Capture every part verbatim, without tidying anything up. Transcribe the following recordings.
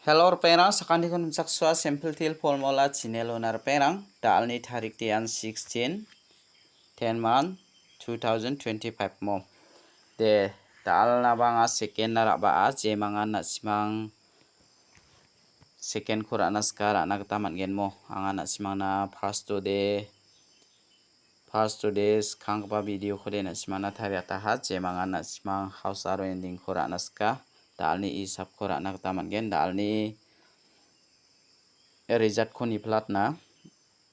Hello, ripengrang, sakantikon nimchaksoa Simple Teer Formula channel-ona ripengrang. Da·alni tarik de an sixteen, ten month, two thousand twenty-five mo. De, da·alna ba anga second-na ra·baa, jemangan na·simang second-ko ra·na sika ra·na gita man·gen mo. Anga na·simangna first-o de First-o de skanggipa video-ko de na·simangna tariataha, jemangan na·simang house aro ending-ko ra·na sika, da·alni isapko ra·na gita man·gen, da·alni result-ko niplatna,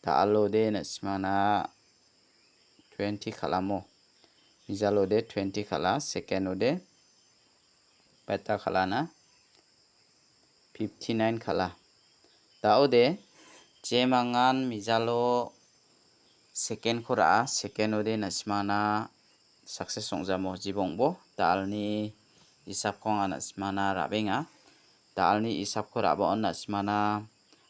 da·alo de na·simangna twenty kal·amo, mijalo de twenty kal·a, second-o de beta kal·ana, fifty-nine kal·a. Da·ode, jemangan mijalo second-ko ra·a, second-ode na·simangna success ong·jamo jibongbo, da·alni isapko anga na·simangna ra·benga. Da·alni isapko ra·baon na·simangna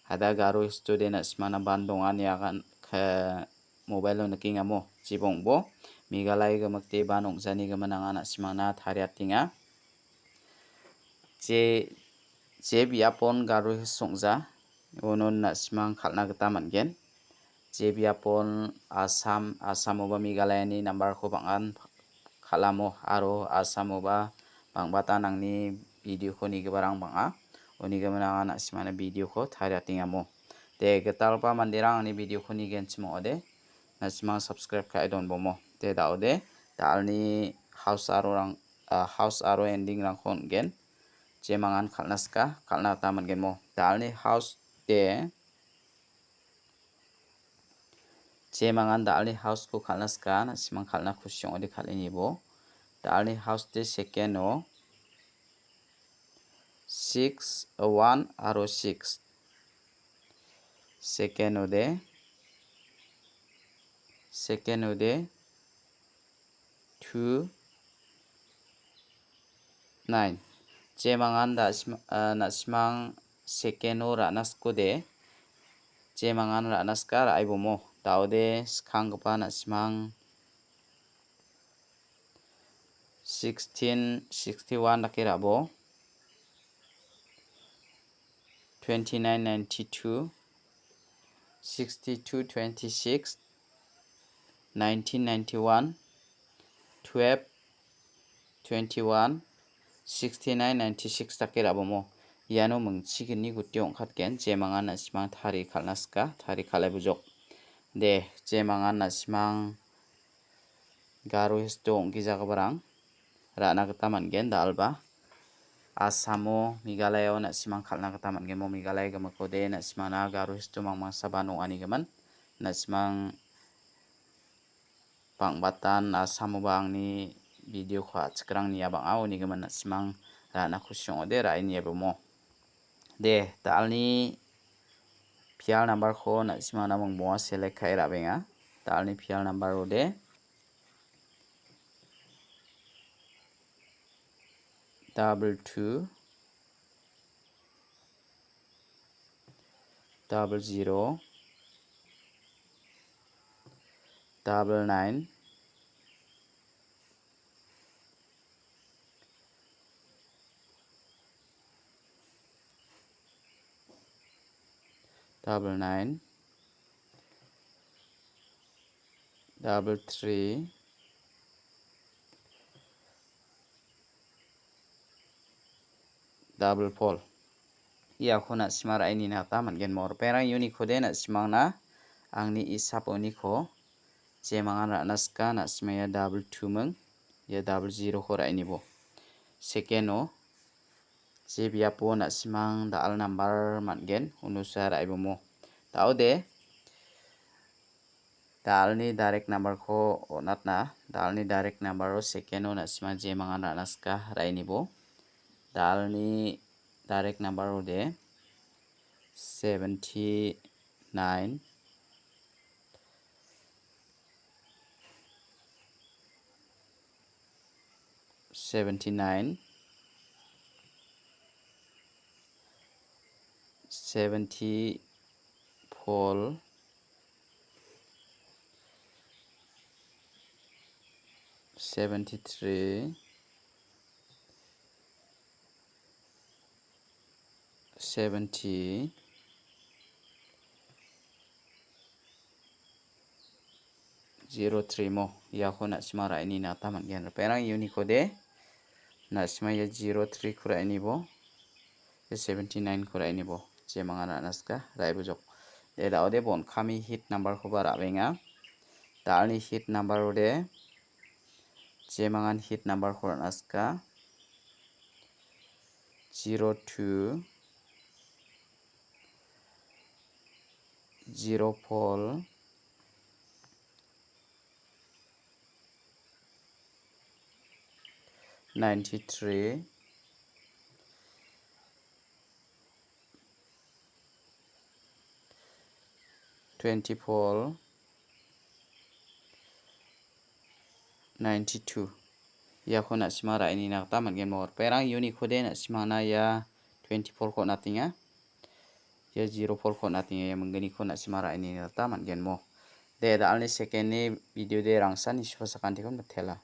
hada garo history na·simangna ban donganiagan ke-, mobile-o nikengamo jibongbo, Meghalaya gimikde ban ong·jani gimin anga na·simangna tariatenga. Je, je biapon garo his ong·ja, unon na·simang kal·na gita man·gen. Je biapon Assam, Assamoba Meghalayani number-ko bang·an kal·amo aro Assamoba bang·batan angni video-ko nigiparang bang·a. Uni gimin anga na·simangna video-ko tariatengamo. De, gitalgipa manderang angni video-ko nigenchim ong·ode, na·simang subscribe ka·e donbomo. De, da·ode, da·alni house aro rang, ah, house aro ending-rangko on·gen. Jemangan kal·na sika, kal·na gita man·gen mo. Da·alni house de, jemangan da·alni house-ko kal·na sika, na·simang kal·na kusi ong·ode kal·enibo. Da·alni house de second-o six, one aro six. Second-o de, second-o de two, nine. Jemangan da·sim-, ah, na·simang second-o ra·na sikode. Jemangan ra·na sika ra·aibomo. Da·ode skanggipa na·simang sixteen sixty-one dake ra·bo. Twenty-nine ninety-two, sixty-two twenty-six, nineteen ninety-one, twelve twenty-one, sixty-nine ninety-six dake ra·bomo. Iano mingchigni gutio ong·katgen, jemangan na·simang tari kal·na sika, tari kal·e bujok. De, jemangan na·simang garo histo ong·gijagiparang ra·na gita man·gen, da·alba. Assamo, Meghalayao na·simang kal·na gita man·gen, mo Meghalaya gimikode na·simangna garo histo mangmangsaban ong·anigimin. Na·simang bang·batan Assamoba angni video-ko a·chikrang nia bang·a, unigimin na·simang ra·na kusi ong·ode, ra·e niabomo. De, da·alni pial number-ko na·simangna mingboa select ka·e ra·benga. Da·alni pial number-o de double two, double zero, double nine, double nine, double three, double four. Iako na·sima ra·e nina gita man·gen mo. Ripengrang uniko de na·simangna angni isap uniko jemangan ra·na sika, na·sima ia double two ming, ia double zero-ko ra·e nibo. Second-o je biapo na·simang da·al nambar man·gen, unosa ra·e bomo. Da·ode, da·alni direct number-ko on·atna, da·alni direct number-o second-o na·simang jemangan ra·na sika ra·e nibo. Da·alni direct number-o de seventy nine, seventy nine, seventy four, seventy three, seventy, zero three mo, iako na·sima ra·e nina gita man·gen. Ripengrang uniko de, na·sima ia zero three ko ra·e nibo, ia seventy nine ko ra·e nibo, jemanga ra·na sika, ra·e bojok. De, da·ode bon kami hit number koba ra·benga. Da·alni hit number ode, jemangan hit number ko ra·na sika, zero two, zero four, ninety three, twenty four, ninety two. Iako na·sima ra·e nina gita man·gen mo. Ripengrang uniko de na·simana ia twenty four ko on·atenga. Ia zero four ko on·atenga. Ia mingginiko na·sima ra·e nina gita man·gen mo. De, da·alni second ni video de rangsan nisipa sakantikon mitela.